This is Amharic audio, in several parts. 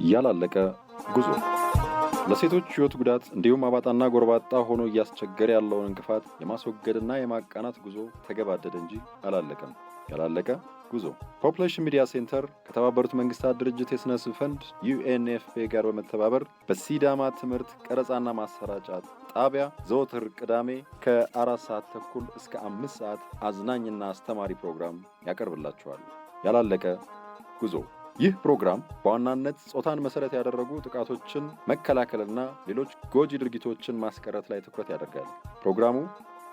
ያላለቀ ጉዞ ለሴቶች ሕይወት ጉዳት እንዲሁም አባጣና ጎርባጣ ሆኖ እያስቸገረ ያለውን እንቅፋት የማስወገድና የማቃናት ጉዞ ተገባደደ እንጂ አላለቀም። ያላለቀ ጉዞ Population Media Center ከተባበሩት መንግስታት ድርጅት የሥነ ሕዝብ ፈንድ UNFPA ጋር በመተባበር በሲዳማ ትምህርት ቀረጻና ማሰራጫ ጣቢያ ዘወትር ቅዳሜ ከ4:30 እስከ 5 ሰዓት አዝናኝና አስተማሪ ፕሮግራም ያቀርብላችኋል። ያላለቀ ጉዞ። ይህ ፕሮግራም በዋናነት ጾታን መሰረት ያደረጉ ጥቃቶችን መከላከልና ሌሎች ጎጂ ድርጊቶችን ማስቀረት ላይ ትኩረት ያደርጋል። ፕሮግራሙ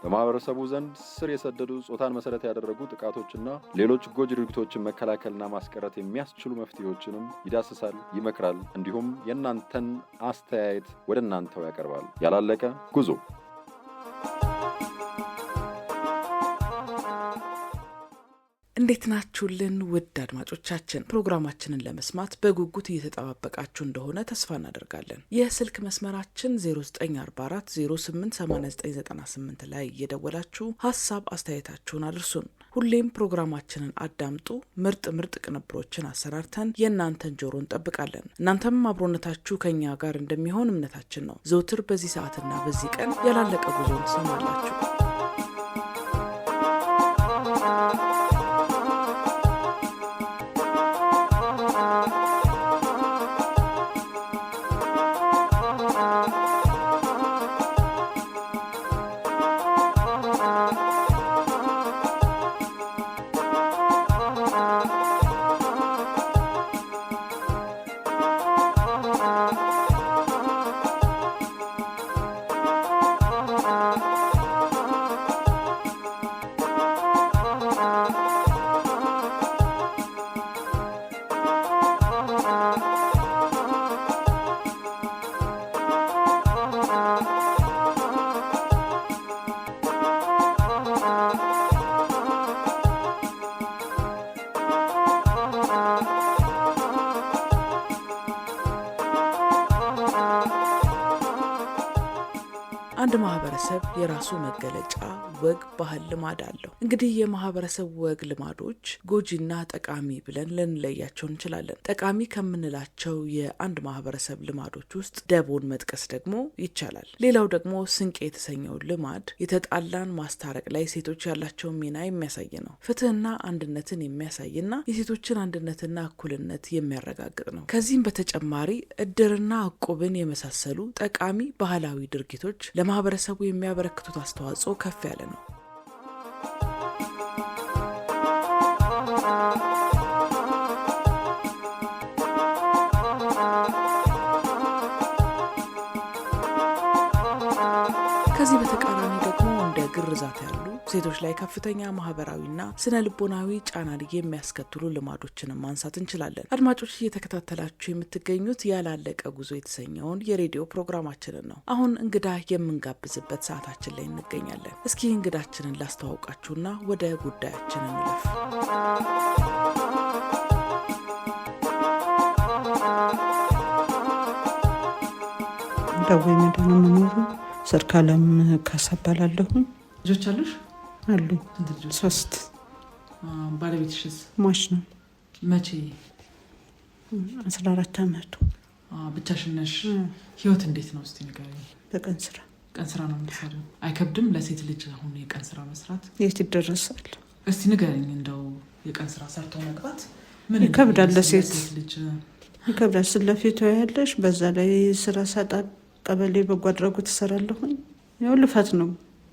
በማህበረሰቡ ዘንድ ስር የሰደዱ ጾታን መሰረት ያደረጉ ጥቃቶችና ሌሎች ጎጂ ድርጊቶችን መከላከልና ማስቀረት የሚያስችሉ መፍትሄዎችንም ይዳስሳል፣ ይመክራል፣ እንዲሁም የእናንተን አስተያየት ወደ እናንተው ያቀርባል። ያላለቀ ጉዞ። እንዴት ናችሁልን ውድ አድማጮቻችን? ፕሮግራማችንን ለመስማት በጉጉት እየተጠባበቃችሁ እንደሆነ ተስፋ እናደርጋለን። የስልክ መስመራችን 0944 088998 ላይ እየደወላችሁ ሀሳብ አስተያየታችሁን አድርሱን። ሁሌም ፕሮግራማችንን አዳምጡ። ምርጥ ምርጥ ቅንብሮችን አሰናድተን የእናንተን ጆሮ እንጠብቃለን። እናንተም አብሮነታችሁ ከኛ ጋር እንደሚሆን እምነታችን ነው። ዘውትር በዚህ ሰዓትና በዚህ ቀን ያላለቀ ጉዞን ትሰማላችሁ። አንድ ማህበረሰብ የራሱ መገለጫ ወግ፣ ባህል፣ ልማድ አለው። እንግዲህ የማህበረሰብ ወግ ልማዶች ጎጂና ጠቃሚ ብለን ልንለያቸው እንችላለን። ጠቃሚ ከምንላቸው የአንድ ማህበረሰብ ልማዶች ውስጥ ደቦን መጥቀስ ደግሞ ይቻላል። ሌላው ደግሞ ስንቄ የተሰኘው ልማድ የተጣላን ማስታረቅ ላይ ሴቶች ያላቸውን ሚና የሚያሳይ ነው። ፍትህና አንድነትን የሚያሳይና የሴቶችን አንድነትና እኩልነት የሚያረጋግጥ ነው። ከዚህም በተጨማሪ እድርና እቁብን የመሳሰሉ ጠቃሚ ባህላዊ ድርጊቶች ለማህበረሰቡ የሚያበረክቱት አስተዋጽኦ ከፍ ያለ ነው። ከዚህ በተቃራኒ ደግሞ እንደ ግርዛት ያሉ ሴቶች ላይ ከፍተኛ ማህበራዊና ስነ ልቦናዊ ጫናን የሚያስከትሉ ልማዶችንም ማንሳት እንችላለን። አድማጮች፣ እየተከታተላችሁ የምትገኙት ያላለቀ ጉዞ የተሰኘውን የሬዲዮ ፕሮግራማችንን ነው። አሁን እንግዳ የምንጋብዝበት ሰዓታችን ላይ እንገኛለን። እስኪ እንግዳችንን ላስተዋውቃችሁና ወደ ጉዳያችን እንለፍ። ደዌ ምንድን ነው የምኖረው? ሰርካለም ካሳ እባላለሁ። ልጆች አሉሽ? አሉኝ። ስንት ልጆች? 3። ባለቤትሽስ? ሟች ነው። መቼ? 14 አመቱ። ብቻሽን ነሽ? ህይወት እንዴት ነው እስቲ ንገሪኝ። በቀን ስራ። ቀን ስራ ነው የምትሰሪው? አይከብድም ለሴት ልጅ አሁን የቀን ስራ መስራት? የት ይደረሳል? እስቲ ንገሪኝ፣ እንደው የቀን ስራ ሰርቶ መግባት ምን ይከብዳል እንደሚመስል ለሴት። ለሴት ልጅ። ይከብዳል። ስለፊቱ ያለሽ በዛ ላይ ስራ ሳጣ ቀበሌ በጎ አድራጎት እሰራለሁኝ። ያው ልፋት ነው፣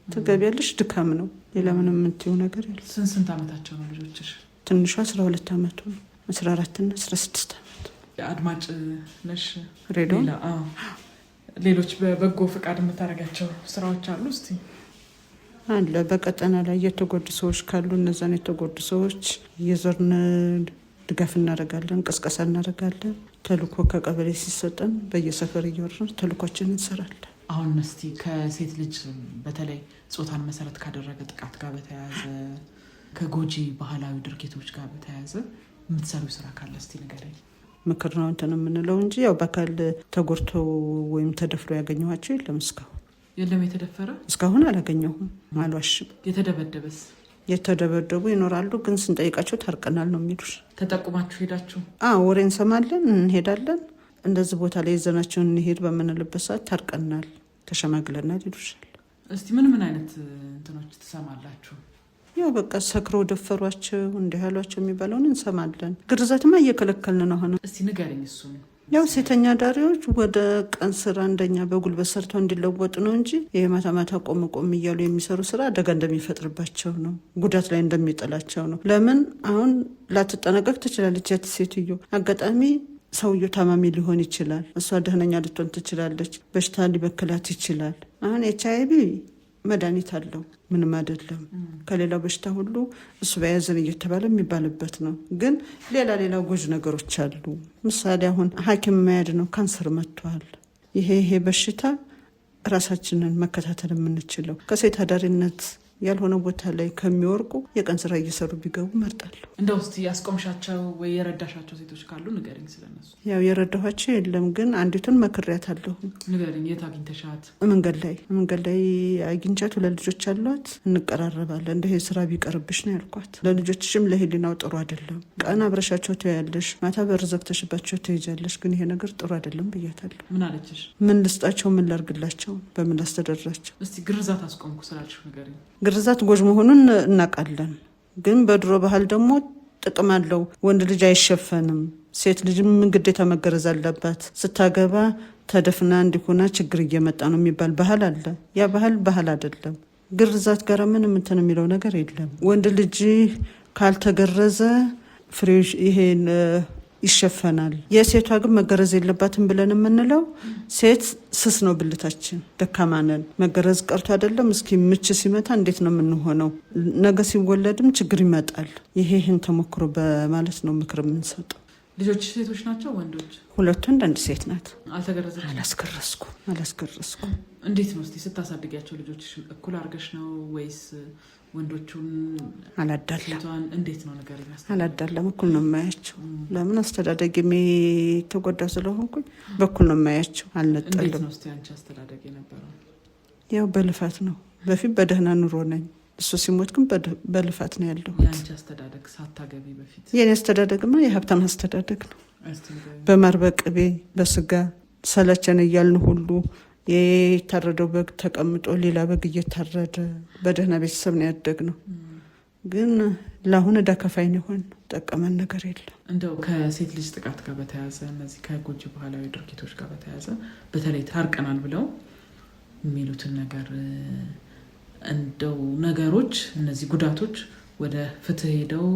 ትገቢያለሽ፣ ድካም ነው። ሌላ ምንም የምትይው ነገር የለም። ስንት ስንት አመታቸው ነው ልጆችሽ? ትንሿ 12 አመቱ ነው። 14 እና 16 አመቱ። አድማጭ ነሽ? ሬዲዮ። ሌላ? አዎ። ሌሎች በበጎ ፈቃድ የምታደርጋቸው ስራዎች አሉ? እስቲ። አለ። በቀጠና ላይ የተጎዱ ሰዎች ካሉ እነዛን የተጎዱ ሰዎች እየዞርን ድጋፍ እናደርጋለን፣ ቅስቀሳ እናደርጋለን። ተልእኮ ከቀበሌ ሲሰጠን በየሰፈር እየወረድን ተልእኳችንን እንሰራለን። አሁን እስቲ ከሴት ልጅ በተለይ ጾታን መሰረት ካደረገ ጥቃት ጋር በተያያዘ፣ ከጎጂ ባህላዊ ድርጊቶች ጋር በተያያዘ የምትሰሪው ስራ ካለ እስቲ ንገረኝ። ምክር ነው እንትን የምንለው እንጂ ያው በአካል ተጎድቶ ወይም ተደፍሮ ያገኘኋቸው የለም እስካሁን። የለም የተደፈረ? እስካሁን አላገኘሁም፣ አልዋሽም። የተደበደበስ? የተደበደቡ ይኖራሉ፣ ግን ስንጠይቃቸው ታርቀናል ነው የሚሉሽ። ተጠቁማችሁ ሄዳችሁ? አዎ፣ ወሬ እንሰማለን፣ እንሄዳለን። እንደዚህ ቦታ ላይ ይዘናቸውን እንሄድ በምንልበት ሰዓት ታርቀናል፣ ተሸማግለናል ይሉሻል። እስቲ ምን ምን አይነት እንትኖች ትሰማላችሁ? ያው በቃ ሰክረው ደፈሯቸው እንዲህ ያሏቸው የሚባለውን እንሰማለን። ግርዛትማ እየከለከልን ነው። አሁን እስቲ ንገሪኝ እሱን። ያው ሴተኛ አዳሪዎች ወደ ቀን ስራ እንደኛ በጉልበት ሰርተው እንዲለወጡ ነው እንጂ ይሄ ማታ ማታ ቆም ቆም እያሉ የሚሰሩ ስራ አደጋ እንደሚፈጥርባቸው ነው፣ ጉዳት ላይ እንደሚጥላቸው ነው። ለምን አሁን ላትጠነቀቅ ትችላለች ያቺ ሴትዮ። አጋጣሚ ሰውየው ታማሚ ሊሆን ይችላል፣ እሷ ደህነኛ ልትሆን ትችላለች፣ በሽታ ሊበክላት ይችላል። አሁን HIV መድኃኒት አለው፣ ምንም አይደለም። ከሌላው በሽታ ሁሉ እሱ በያዘን እየተባለ የሚባልበት ነው። ግን ሌላ ሌላ ጎጂ ነገሮች አሉ። ምሳሌ አሁን ሐኪም የማያድነው ካንሰር መጥቷል። ይሄ በሽታ ራሳችንን መከታተል የምንችለው ከሴት አዳሪነት ያልሆነ ቦታ ላይ ከሚወርቁ የቀን ስራ እየሰሩ ቢገቡ እመርጣለሁ። እንደው እስቲ ያስቆምሻቸው ወይ የረዳሻቸው ሴቶች ካሉ ንገሪኝ ስለነሱ። ያው የረዳኋቸው የለም፣ ግን አንዲቱን መክሬያታለሁ። ንገሪኝ፣ የት አግኝተሻት? መንገድ ላይ አግኝቻት፣ 2 ልጆች አሏት፣ እንቀራረባለን። እንደ ስራ ቢቀርብሽ ነው ያልኳት። ለልጆችሽም ለህሊናው ጥሩ አይደለም። ቀን አብረሻቸው ትያለሽ፣ ማታ በር ዘግተሽባቸው ትሄጃለሽ። ግን ይሄ ነገር ጥሩ አይደለም ብያታለሁ። ምን አለችሽ? ምን ልስጣቸው? ምን ላርግላቸው? በምን ላስተዳድራቸው? እስቲ ግርዛት አስቆምኩ ስላልሽ ንገሪኝ። ግርዛት ጎጅ መሆኑን እናውቃለን፣ ግን በድሮ ባህል ደግሞ ጥቅም አለው። ወንድ ልጅ አይሸፈንም፣ ሴት ልጅም ግዴታ መገረዝ አለባት። ስታገባ ተደፍና እንዲሆና ችግር እየመጣ ነው የሚባል ባህል አለ። ያ ባህል ባህል አይደለም። ግርዛት ጋር ምንም እንትን የሚለው ነገር የለም። ወንድ ልጅ ካልተገረዘ ፍሬው ይሄን ይሸፈናል። የሴቷ ግን መገረዝ የለባትም ብለን የምንለው ሴት ስስ ነው፣ ብልታችን ደካማ ነን። መገረዝ ቀርቶ አይደለም እስኪ ምች ሲመታ እንዴት ነው የምንሆነው? ነገ ሲወለድም ችግር ይመጣል። ይሄን ተሞክሮ በማለት ነው ምክር የምንሰጠው። ልጆች ሴቶች ናቸው ወንዶች? 2 ወንድ 1 ሴት ናት። አልተገረዘችም? አላስገረዝኩም። እንዴት ነው እስቲ ስታሳድጊያቸው ልጆች እኩል አድርገሽ ነው ወይስ ወንዶቹን አላዳለም? ሴቷን እንዴት ነው ነገር ይመስላል? አላዳለም፣ እኩል ነው የማያቸው። ለምን አስተዳደግ የተጎዳ ስለሆንኩኝ በኩል ነው የማያቸው፣ አልነጠልም። እንዴት ነው እስቲ አንቺ አስተዳደግ የነበረው? ያው በልፋት ነው። በፊት በደህና ኑሮ ነኝ፣ እሱ ሲሞት ግን በልፋት ነው ያለሁት። ያንቺ አስተዳደግ ሳታገቢ በፊት? የኔ አስተዳደግማ የሀብታም አስተዳደግ ነው። በማር በቅቤ በስጋ ሰለቸን እያልን ሁሉ የታረደው በግ ተቀምጦ ሌላ በግ እየታረደ በደህና ቤተሰብ ነው ያደግነው። ግን ለአሁን ዕዳ ከፋይ ነው የሆነው። ጠቀመን ነገር የለም። እንደው ከሴት ልጅ ጥቃት ጋር በተያያዘ እነዚህ ከጎጂ ባህላዊ ድርጊቶች ጋር በተያያዘ በተለይ ታርቀናል ብለው የሚሉትን ነገር እንደው ነገሮች እነዚህ ጉዳቶች ወደ ፍትህ ሄደው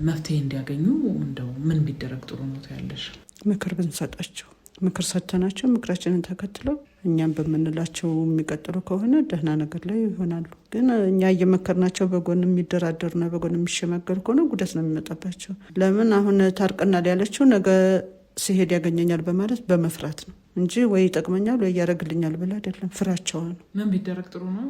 መፍትሄ እንዲያገኙ እንደው ምን ቢደረግ ጥሩ ነው ትያለሽ? ምክር ብንሰጣቸው፣ ምክር ሰጥተናቸው ምክራችንን ተከትለው እኛም በምንላቸው የሚቀጥሉ ከሆነ ደህና ነገር ላይ ይሆናሉ። ግን እኛ እየመከርናቸው በጎን የሚደራደሩና በጎን የሚሸማገሉ ከሆነ ጉዳት ነው የሚመጣባቸው። ለምን አሁን ታርቀናል ያለችው ነገ ሲሄድ ያገኘኛል በማለት በመፍራት ነው እንጂ ወይ ይጠቅመኛል ወይ ያደርግልኛል ብላ አይደለም፣ ፍራቸው ነው። ምን ቢደረግ ጥሩ ነው?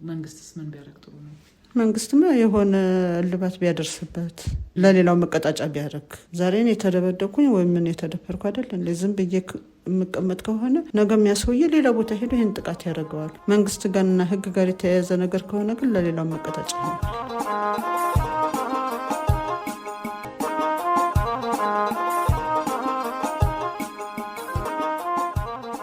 መንግስትስ ምን ቢያደርግ ጥሩ ነው? መንግስትማ የሆነ እልባት ቢያደርስበት፣ ለሌላው መቀጣጫ ቢያደርግ። ዛሬ እኔ የተደበደብኩኝ ወይም ምን የተደፈርኩ አይደል እንዴ? ዝም ብዬ የምቀመጥ ከሆነ ነገ የሚያሰውዬ ሌላ ቦታ ሄዶ ይሄን ጥቃት ያደርገዋል። መንግስት ጋርና ህግ ጋር የተያያዘ ነገር ከሆነ ግን ለሌላው መቀጣጫ ነው።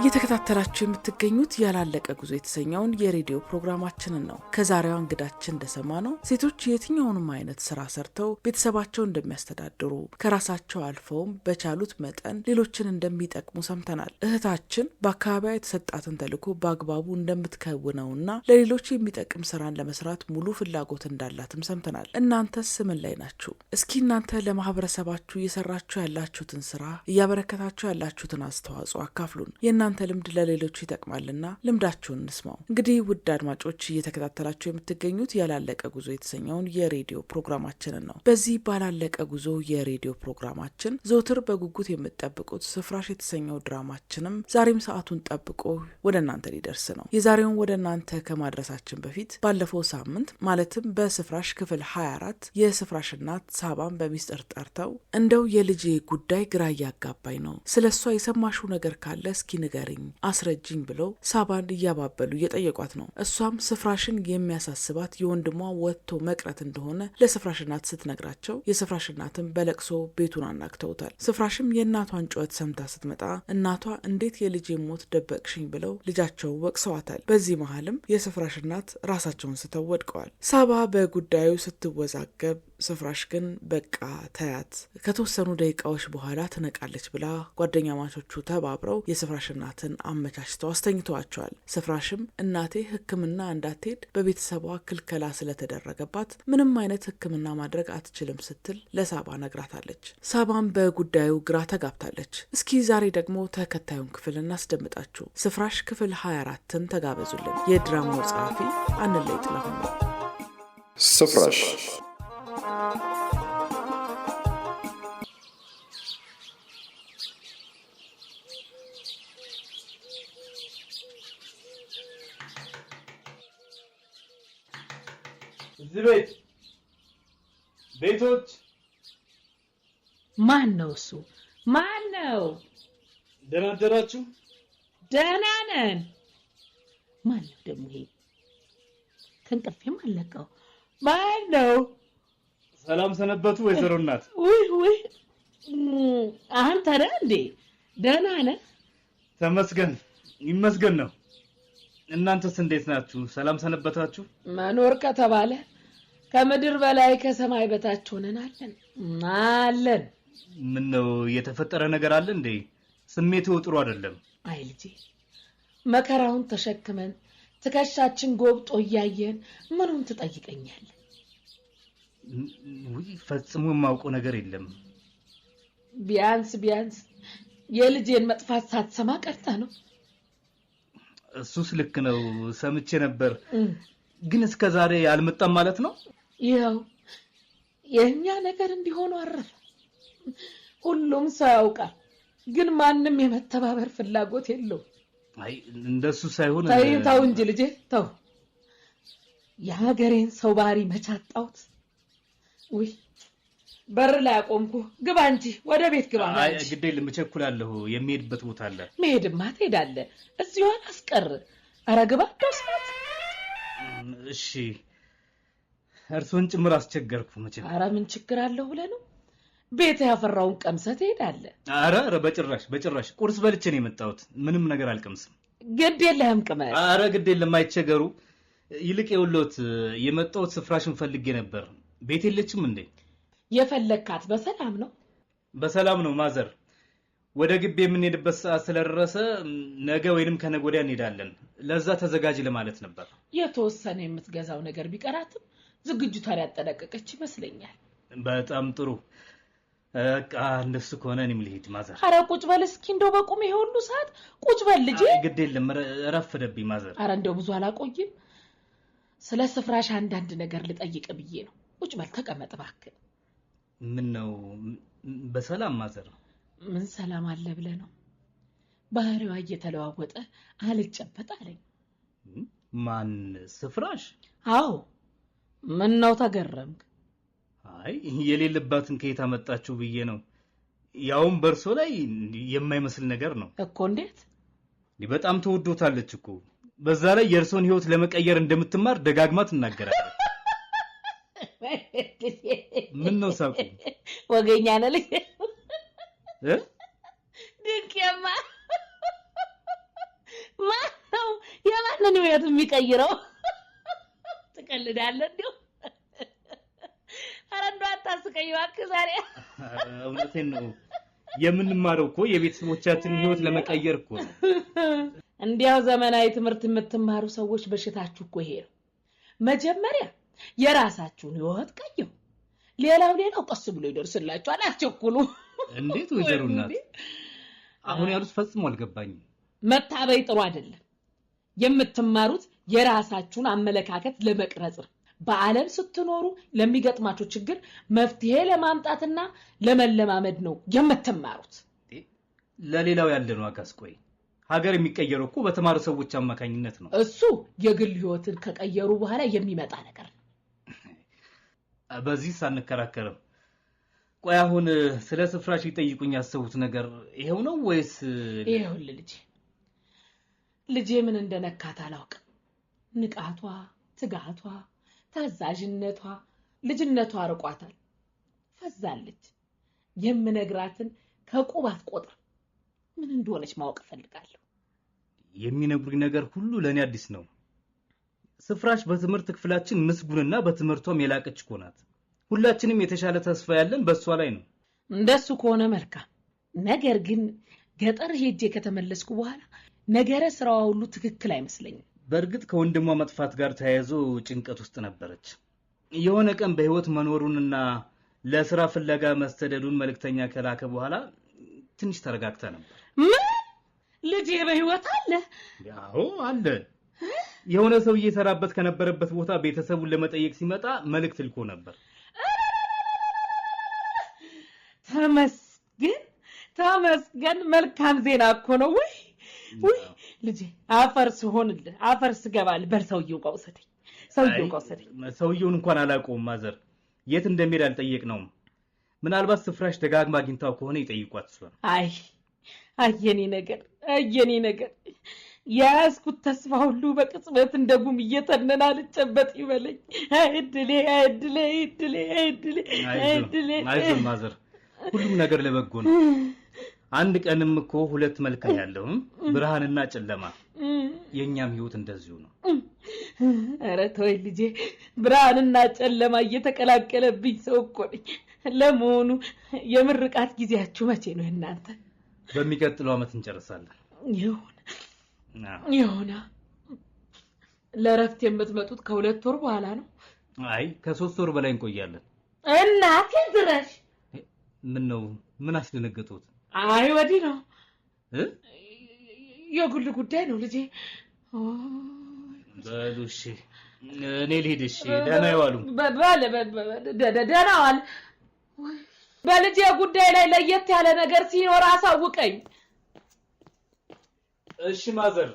እየተከታተላችሁ የምትገኙት ያላለቀ ጉዞ የተሰኘውን የሬዲዮ ፕሮግራማችንን ነው። ከዛሬዋ እንግዳችን እንደሰማነው ሴቶች የትኛውንም አይነት ስራ ሰርተው ቤተሰባቸውን እንደሚያስተዳድሩ ከራሳቸው አልፈውም በቻሉት መጠን ሌሎችን እንደሚጠቅሙ ሰምተናል። እህታችን በአካባቢዋ የተሰጣትን ተልዕኮ በአግባቡ እንደምትከውነውና ለሌሎች የሚጠቅም ስራን ለመስራት ሙሉ ፍላጎት እንዳላትም ሰምተናል። እናንተስ ምን ላይ ናችሁ? እስኪ እናንተ ለማህበረሰባችሁ እየሰራችሁ ያላችሁትን ስራ፣ እያበረከታችሁ ያላችሁትን አስተዋጽኦ አካፍሉን። የእናንተ ልምድ ለሌሎች ይጠቅማልና ልምዳችሁን እንስማው። እንግዲህ ውድ አድማጮች እየተከታተላችሁ የምትገኙት ያላለቀ ጉዞ የተሰኘውን የሬዲዮ ፕሮግራማችንን ነው። በዚህ ባላለቀ ጉዞ የሬዲዮ ፕሮግራማችን ዘውትር በጉጉት የምትጠብቁት ስፍራሽ የተሰኘው ድራማችንም ዛሬም ሰዓቱን ጠብቆ ወደ እናንተ ሊደርስ ነው። የዛሬውን ወደ እናንተ ከማድረሳችን በፊት ባለፈው ሳምንት ማለትም በስፍራሽ ክፍል 24 የስፍራሽ እናት ሳባን በሚስጥር ጠርተው እንደው የልጄ ጉዳይ ግራ እያጋባኝ ነው፣ ስለሷ የሰማሽው ነገር ካለ እስኪ ንገሪኝ ንገርኝ፣ አስረጅኝ ብለው ሳባን እያባበሉ እየጠየቋት ነው። እሷም ስፍራሽን የሚያሳስባት የወንድሟ ወጥቶ መቅረት እንደሆነ ለስፍራሽ እናት ስትነግራቸው የስፍራሽ እናትም በለቅሶ ቤቱን አናግተውታል። ስፍራሽም የእናቷን ጩኸት ሰምታ ስትመጣ እናቷ እንዴት የልጄ ሞት ደበቅሽኝ ብለው ልጃቸውን ወቅሰዋታል። በዚህ መሀልም የስፍራሽ እናት ራሳቸውን ስተው ወድቀዋል። ሳባ በጉዳዩ ስትወዛገብ ስፍራሽ ግን በቃ ተያት፣ ከተወሰኑ ደቂቃዎች በኋላ ትነቃለች ብላ ጓደኛማቾቹ ተባብረው የስፍራሽ እናትን አመቻችተው አስተኝተዋቸዋል። ስፍራሽም እናቴ ሕክምና እንዳትሄድ በቤተሰቧ ክልከላ ስለተደረገባት ምንም አይነት ሕክምና ማድረግ አትችልም ስትል ለሳባ ነግራታለች። ሳባም በጉዳዩ ግራ ተጋብታለች። እስኪ ዛሬ ደግሞ ተከታዩን ክፍል እናስደምጣችሁ። ስፍራሽ ክፍል 24ን ተጋበዙልን። የድራማው ጸሐፊ አንለይ ጥላሁን ነው። ስፍራሽ። እዚህ ቤት ቤቶች። ማን ነው እሱ? ማን ነው? ደህና አደራችሁ? ደህና ነን። ማን ነው ደግሞ ይሄ? ከእንቅልፌም አለቀው። ማን ነው? ሰላም ሰነበቱ ወይዘሮ እናት። ውይ ውይ፣ አንተ ነህ እንዴ? ደህና ነህ? ተመስገን ይመስገን ነው። እናንተስ እንዴት ናችሁ? ሰላም ሰነበታችሁ? መኖር ከተባለ ከምድር በላይ ከሰማይ በታች ሆነን አለን አለን። ምን ነው የተፈጠረ ነገር አለ እንዴ? ስሜቱ ጥሩ አይደለም። አይ ልጄ፣ መከራውን ተሸክመን ትከሻችን ጎብጦ እያየን ምኑን ትጠይቀኛለህ? ውይ ፈጽሞ የማውቀው ነገር የለም። ቢያንስ ቢያንስ የልጄን መጥፋት ሳትሰማ ቀርተህ ነው። እሱስ ልክ ነው፣ ሰምቼ ነበር። ግን እስከ ዛሬ አልመጣም ማለት ነው? ይኸው የእኛ ነገር እንዲሆኑ አረፈ። ሁሉም ሰው ያውቃል፣ ግን ማንም የመተባበር ፍላጎት የለውም። አይ እንደሱ ሳይሆን ተይ ተው እንጂ ልጄ ተው። የሀገሬን ሰው ባህሪ መች አጣሁት? ውይ በር ላይ አቆምኩ። ግባ እንጂ ወደ ቤት ግባ። አይ ግድ የለም እቸኩላለሁ፣ የሚሄድበት ቦታ አለ። መሄድማ ትሄዳለህ፣ እዚሁ አላስቀር። ኧረ ግባ እንደው ሰዓት። እሺ እርሱን ጭምር አስቸገርኩ መቼም። ኧረ ምን ችግር አለው ብለህ ነው? ቤት ያፈራውን ቀምሰህ ትሄዳለህ። ኧረ ኧረ በጭራሽ በጭራሽ፣ ቁርስ በልቼ ነው የመጣሁት። ምንም ነገር አልቀምስም። ግድ የለህም ቅመስ። ኧረ ግድ የለም አይቸገሩ። ይልቅ የውሎት የመጣሁት ስፍራሽን ፈልጌ ነበር። ቤት የለችም እንዴ? የፈለግካት በሰላም ነው? በሰላም ነው ማዘር። ወደ ግቢ የምንሄድበት ሰዓት ስለደረሰ ነገ ወይንም ከነገ ወዲያ እንሄዳለን። ለዛ ተዘጋጅ ለማለት ነበር። የተወሰነ የምትገዛው ነገር ቢቀራትም ዝግጅቷን ያጠናቀቀች ይመስለኛል። በጣም ጥሩ። በቃ እንደሱ ከሆነ እኔም ልሂድ ማዘር። ኧረ ቁጭ በል እስኪ፣ እንደው በቁም ይሄ ሁሉ ሰዓት ቁጭ በል ልጄ። ግድ የለም ረፈደብኝ ማዘር። ኧረ እንደው ብዙ አላቆይም። ስለ ስፍራሽ አንዳንድ ነገር ልጠይቅ ብዬ ነው። ቁጭ በል ተቀመጥ እባክህ። ምን ነው በሰላም ማዘር? ምን ሰላም አለ ብለህ ነው? ባህሪዋ እየተለዋወጠ አልጨበጥ አለኝ። ማን ስፍራሽ? አዎ። ምን ነው ተገረምክ? አይ የሌለባትን ከየት አመጣችሁ ብዬ ነው። ያውም በእርሶ ላይ የማይመስል ነገር ነው እኮ። እንዴት? በጣም ተወዶታለች እኮ። በዛ ላይ የእርሶን ሕይወት ለመቀየር እንደምትማር ደጋግማ ትናገራለች። ምን ነው ሳቁ? ወገኛ ነህ ልጅ። ድንቅማ ማነው የማንን ሕይወት የሚቀይረው? ትቀልዳለህ እንዲሁ። ኧረ እንደው አታስቀኝ እባክህ ዛሬ። እውነቴን ነው። የምንማረው እኮ የቤተሰቦቻችንን ሕይወት ለመቀየር እኮ ነው። እንዲያው ዘመናዊ ትምህርት የምትማሩ ሰዎች በሽታችሁ እኮ ይሄ ነው። መጀመሪያ የራሳችሁን ሕይወት ቀይሩ። ሌላው ሌላው ቀስ ብሎ ይደርስላችኋል። አትቸኩሉ። እንዴት ወይዘሮ እናት አሁን ያሉት ፈጽሞ አልገባኝም። መታበይ ጥሩ አይደለም። የምትማሩት የራሳችሁን አመለካከት ለመቅረጽ ነው። በዓለም ስትኖሩ ለሚገጥማችሁ ችግር መፍትሄ ለማምጣትና ለመለማመድ ነው የምትማሩት። ለሌላው ያለን ዋጋስ? ቆይ ሀገር የሚቀየረው እኮ በተማሩ ሰዎች አማካኝነት ነው። እሱ የግል ሕይወትን ከቀየሩ በኋላ የሚመጣ ነገር ነው። በዚህ ሳንከራከርም። ቆይ አሁን ስለ ስፍራሽ ሊጠይቁኝ ያሰቡት ነገር ይሄው ነው ወይስ? ይኸውልህ ልጄ፣ ልጄ ምን እንደነካት አላውቅም። ንቃቷ፣ ትጋቷ፣ ታዛዥነቷ፣ ልጅነቷ ርቋታል። ፈዛለች። የምነግራትን ከቁብ አትቆጥርም። ምን እንደሆነች ማወቅ እፈልጋለሁ። የሚነግሩኝ ነገር ሁሉ ለእኔ አዲስ ነው። ስፍራሽ በትምህርት ክፍላችን ምስጉንና በትምህርቷም የላቀች እኮ ናት። ሁላችንም የተሻለ ተስፋ ያለን በእሷ ላይ ነው። እንደሱ ከሆነ መልካም። ነገር ግን ገጠር ሄጄ ከተመለስኩ በኋላ ነገረ ስራዋ ሁሉ ትክክል አይመስለኝም። በእርግጥ ከወንድሟ መጥፋት ጋር ተያይዞ ጭንቀት ውስጥ ነበረች። የሆነ ቀን በሕይወት መኖሩንና ለስራ ፍለጋ መሰደዱን መልእክተኛ ከላከ በኋላ ትንሽ ተረጋግታ ነበር። ምን? ልጄ በሕይወት አለ? አዎ አለ። የሆነ ሰው እየሰራበት ከነበረበት ቦታ ቤተሰቡን ለመጠየቅ ሲመጣ መልእክት ልኮ ነበር። ተመስገን ተመስገን። መልካም ዜና እኮ ነው። ውይ ውይ ልጄ አፈር ስሆንልህ አፈር ስገባልህ። በል ሰውዬው ጋር ውሰደኝ፣ ሰውዬው ጋር ውሰደኝ። ሰውየውን እንኳን አላውቀውም ማዘር፣ የት እንደሚሄድ አልጠየቅነውም። ምናልባት ስፍራሽ ደጋግማ አግኝታው ከሆነ ይጠይቋት እሷን። አይ አይ የኔ ነገር፣ አይ የኔ ነገር፣ የያዝኩት ተስፋ ሁሉ በቅጽበት እንደ ጉም እየተነነ አልጨበጥ ይበለኝ። አይ እድሌ፣ አይ እድሌ፣ አይ እድሌ፣ አይ እድሌ፣ አይ እድሌ። አይዞን ማዘር፣ ሁሉም ነገር ለበጎ ነው። አንድ ቀንም እኮ ሁለት መልክ ነው ያለው፣ ብርሃንና ጨለማ። የኛም ህይወት እንደዚሁ ነው። ኧረ ተወኝ ልጄ፣ ብርሃንና ጨለማ እየተቀላቀለብኝ ሰው እኮ ነኝ። ለመሆኑ የምርቃት ጊዜያችሁ መቼ ነው እናንተ? በሚቀጥለው ዓመት እንጨርሳለን። ይሁን ይሁን። ለእረፍት የምትመጡት ከ2 ወር በኋላ ነው? አይ ከ3 ወር በላይ እንቆያለን። እናቴ ድረሽ። ምን ነው ምን አስደነገጡት? አይ ወዲህ ነው፣ የግል ጉዳይ ነው ልጄ። በሉ እሺ፣ እኔ ልሂድ። እሺ ደህና ይዋሉ። በል ደህና ዋል። በልጄ ጉዳይ ላይ ለየት ያለ ነገር ሲኖር አሳውቀኝ። እሺ ማዘር።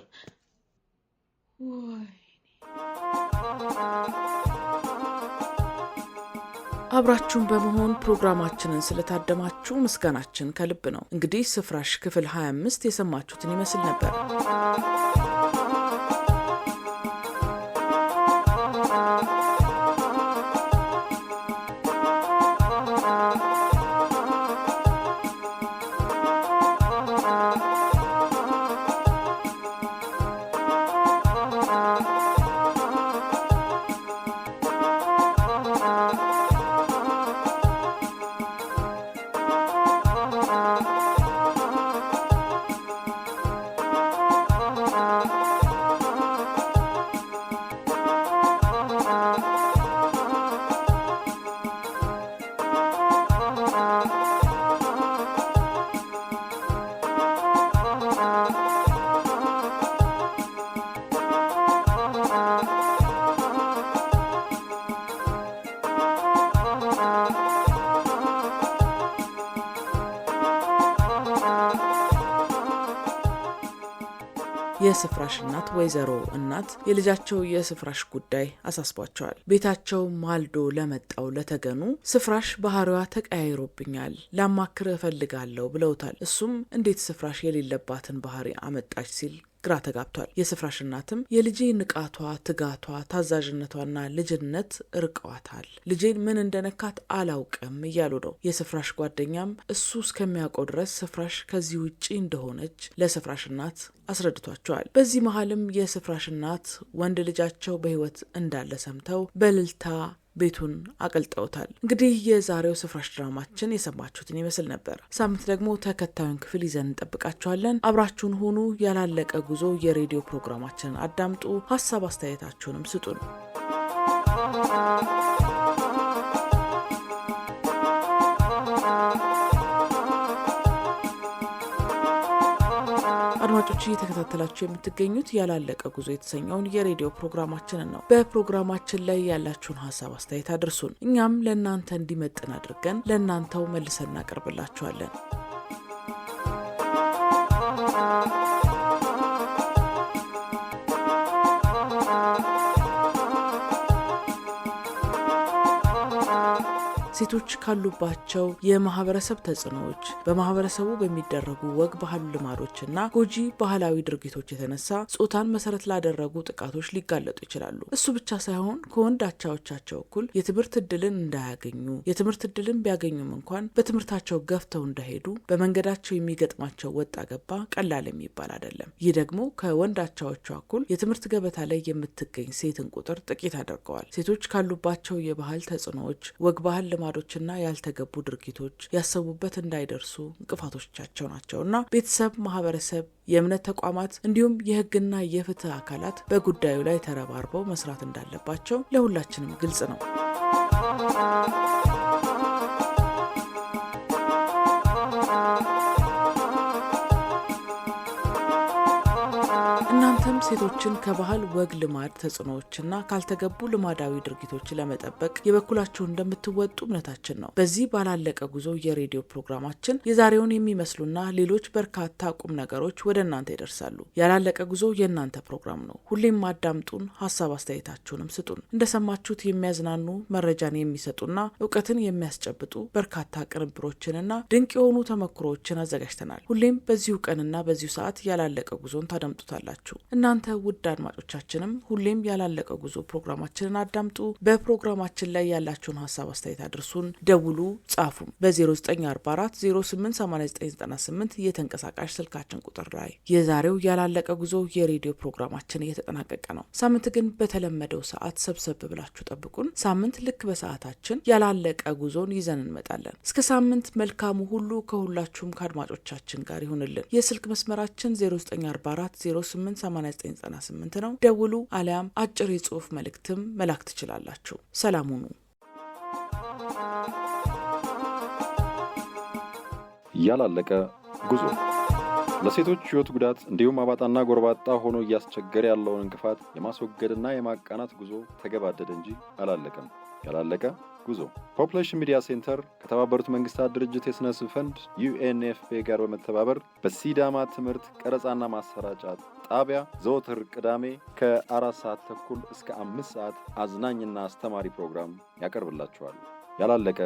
አብራችሁን በመሆን ፕሮግራማችንን ስለታደማችሁ ምስጋናችን ከልብ ነው። እንግዲህ ስፍራሽ ክፍል 25 የሰማችሁትን ይመስል ነበር። የስፍራሽ እናት ወይዘሮ እናት የልጃቸው የስፍራሽ ጉዳይ አሳስቧቸዋል። ቤታቸው ማልዶ ለመጣው ለተገኑ ስፍራሽ ባህሪዋ ተቀያይሮብኛል፣ ላማክር እፈልጋለሁ ብለውታል። እሱም እንዴት ስፍራሽ የሌለባትን ባህሪ አመጣች ሲል ግራ ተጋብቷል። የስፍራሽ እናትም የልጄ ንቃቷ፣ ትጋቷ፣ ታዛዥነቷና ልጅነት እርቀዋታል። ልጄን ምን እንደነካት አላውቅም እያሉ ነው። የስፍራሽ ጓደኛም እሱ እስከሚያውቀው ድረስ ስፍራሽ ከዚህ ውጪ እንደሆነች ለስፍራሽ እናት አስረድቷቸዋል። በዚህ መሀልም የስፍራሽ እናት ወንድ ልጃቸው በሕይወት እንዳለ ሰምተው በእልልታ ቤቱን አቀልጠውታል። እንግዲህ የዛሬው ስፍራሽ ድራማችን የሰማችሁትን ይመስል ነበር። ሳምንት ደግሞ ተከታዩን ክፍል ይዘን እንጠብቃችኋለን። አብራችሁን ሁኑ። ያላለቀ ጉዞ የሬዲዮ ፕሮግራማችንን አዳምጡ። ሀሳብ አስተያየታችሁንም ስጡን። አድማጮች እየተከታተላችሁ የምትገኙት ያላለቀ ጉዞ የተሰኘውን የሬዲዮ ፕሮግራማችንን ነው። በፕሮግራማችን ላይ ያላችሁን ሀሳብ አስተያየት አድርሱን። እኛም ለእናንተ እንዲመጥን አድርገን ለእናንተው መልሰን እናቀርብላችኋለን። ሴቶች ካሉባቸው የማህበረሰብ ተጽዕኖዎች፣ በማህበረሰቡ በሚደረጉ ወግ፣ ባህል፣ ልማዶችና ጎጂ ባህላዊ ድርጊቶች የተነሳ ጾታን መሰረት ላደረጉ ጥቃቶች ሊጋለጡ ይችላሉ። እሱ ብቻ ሳይሆን ከወንድ አቻዎቻቸው እኩል የትምህርት እድልን እንዳያገኙ፣ የትምህርት እድልን ቢያገኙም እንኳን በትምህርታቸው ገፍተው እንዳይሄዱ በመንገዳቸው የሚገጥማቸው ወጣ ገባ ቀላል የሚባል አይደለም። ይህ ደግሞ ከወንድ አቻዎቿ እኩል የትምህርት ገበታ ላይ የምትገኝ ሴትን ቁጥር ጥቂት አድርገዋል። ሴቶች ካሉባቸው የባህል ተጽዕኖዎች፣ ወግ፣ ባህል፣ ልማዶችና ያልተገቡ ድርጊቶች ያሰቡበት እንዳይደርሱ እንቅፋቶቻቸው ናቸውና ቤተሰብ፣ ማህበረሰብ፣ የእምነት ተቋማት እንዲሁም የህግና የፍትህ አካላት በጉዳዩ ላይ ተረባርበው መስራት እንዳለባቸው ለሁላችንም ግልጽ ነው። እናንተም ሴቶችን ከባህል ወግ ልማድ ተጽዕኖዎችና ካልተገቡ ልማዳዊ ድርጊቶች ለመጠበቅ የበኩላችሁን እንደምትወጡ እምነታችን ነው። በዚህ ባላለቀ ጉዞ የሬዲዮ ፕሮግራማችን የዛሬውን የሚመስሉና ሌሎች በርካታ ቁም ነገሮች ወደ እናንተ ይደርሳሉ። ያላለቀ ጉዞ የእናንተ ፕሮግራም ነው። ሁሌም አዳምጡን፣ ሀሳብ አስተያየታችሁንም ስጡን። እንደሰማችሁት የሚያዝናኑ፣ መረጃን የሚሰጡና እውቀትን የሚያስጨብጡ በርካታ ቅንብሮችንና ድንቅ የሆኑ ተመክሮዎችን አዘጋጅተናል። ሁሌም በዚሁ ቀንና በዚሁ ሰዓት ያላለቀ ጉዞን ታደምጡታላችሁ። እናንተ ውድ አድማጮቻችንም ሁሌም ያላለቀ ጉዞ ፕሮግራማችንን አዳምጡ። በፕሮግራማችን ላይ ያላችሁን ሀሳብ አስተያየት አድርሱን፣ ደውሉ፣ ጻፉም በ0944 088998 የተንቀሳቃሽ ስልካችን ቁጥር ላይ። የዛሬው ያላለቀ ጉዞ የሬዲዮ ፕሮግራማችን እየተጠናቀቀ ነው። ሳምንት ግን በተለመደው ሰዓት ሰብሰብ ብላችሁ ጠብቁን። ሳምንት ልክ በሰዓታችን ያላለቀ ጉዞን ይዘን እንመጣለን። እስከ ሳምንት መልካሙ ሁሉ ከሁላችሁም ከአድማጮቻችን ጋር ይሁንልን። የስልክ መስመራችን 0944 088998 ነው። ደውሉ፣ አሊያም አጭር የጽሁፍ መልእክትም መላክ ትችላላችሁ። ሰላም ሁኑ። ያላለቀ ጉዞ። ለሴቶች ሕይወት ጉዳት እንዲሁም አባጣና ጎርባጣ ሆኖ እያስቸገረ ያለውን እንቅፋት የማስወገድና የማቃናት ጉዞ ተገባደደ እንጂ አላለቀም። ያላለቀ ጉዞ Population Media Center ከተባበሩት መንግስታት ድርጅት የሥነ ሕዝብ ፈንድ UNFPA ጋር በመተባበር በሲዳማ ትምህርት ቀረጻና ማሰራጫ ጣቢያ ዘወትር ቅዳሜ ከ4 ሰዓት ተኩል እስከ 5 ሰዓት አዝናኝና አስተማሪ ፕሮግራም ያቀርብላችኋል። ያላለቀ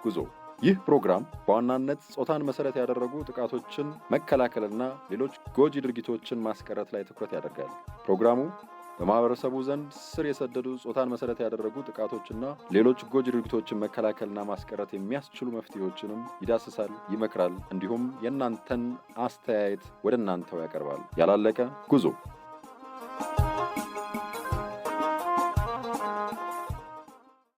ጉዞ። ይህ ፕሮግራም በዋናነት ጾታን መሰረት ያደረጉ ጥቃቶችን መከላከልና ሌሎች ጎጂ ድርጊቶችን ማስቀረት ላይ ትኩረት ያደርጋል። ፕሮግራሙ በማህበረሰቡ ዘንድ ስር የሰደዱ ጾታን መሰረት ያደረጉ ጥቃቶችና ሌሎች ጎጂ ድርጊቶችን መከላከልና ማስቀረት የሚያስችሉ መፍትሄዎችንም ይዳስሳል፣ ይመክራል፣ እንዲሁም የእናንተን አስተያየት ወደ እናንተው ያቀርባል። ያላለቀ ጉዞ።